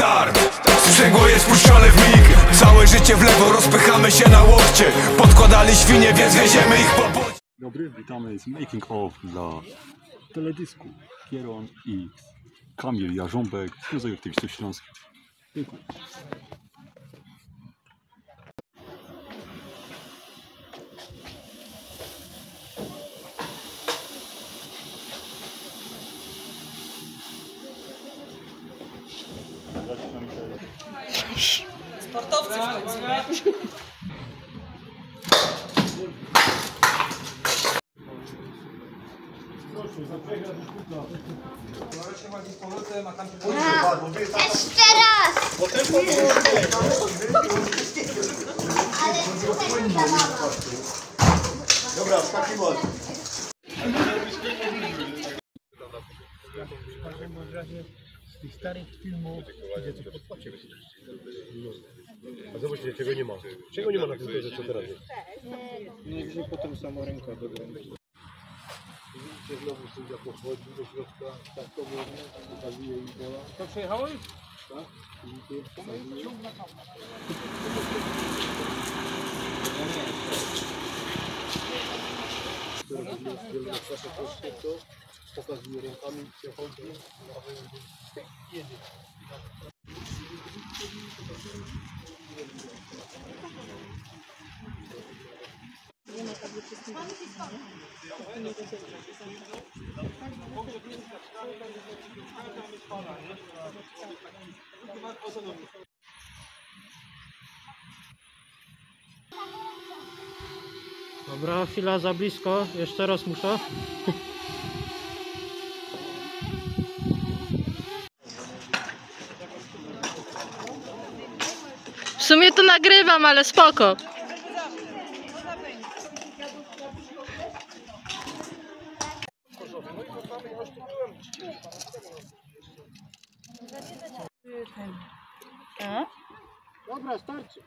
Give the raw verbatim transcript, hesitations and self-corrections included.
Start! Sprzęgło jest puszczone w mig. Całe życie w lewo, rozpychamy się na łokcie. Podkładali świnie, więc wieziemy ich po płocie. Dobry, witamy z making of dla teledysku. Kieron i Kamil Jarząbek, Związek Aktywistów Śląskich. Dziękuję. Sportowcy w końcu, nie? Jeszcze raz! Ale tutaj nie za mało. Dobra, skakiwać. Z tych starych filmów, gdzie coś podskoczył. A zobaczcie, czego nie ma. Czego nie ma na tym torze, co teraz jest? No i później potem samo ręka do grania. Widzicie, znowu sędzia podchodzi do środka, tak to było, pokazuje im pola. To przejechało już? Tak. Pokazuje rękami, przechodzi, jedzie. Dobra, chwila za blisko, jeszcze raz muszę. W sumie to nagrywam, ale spoko. A? Dobra, starczy.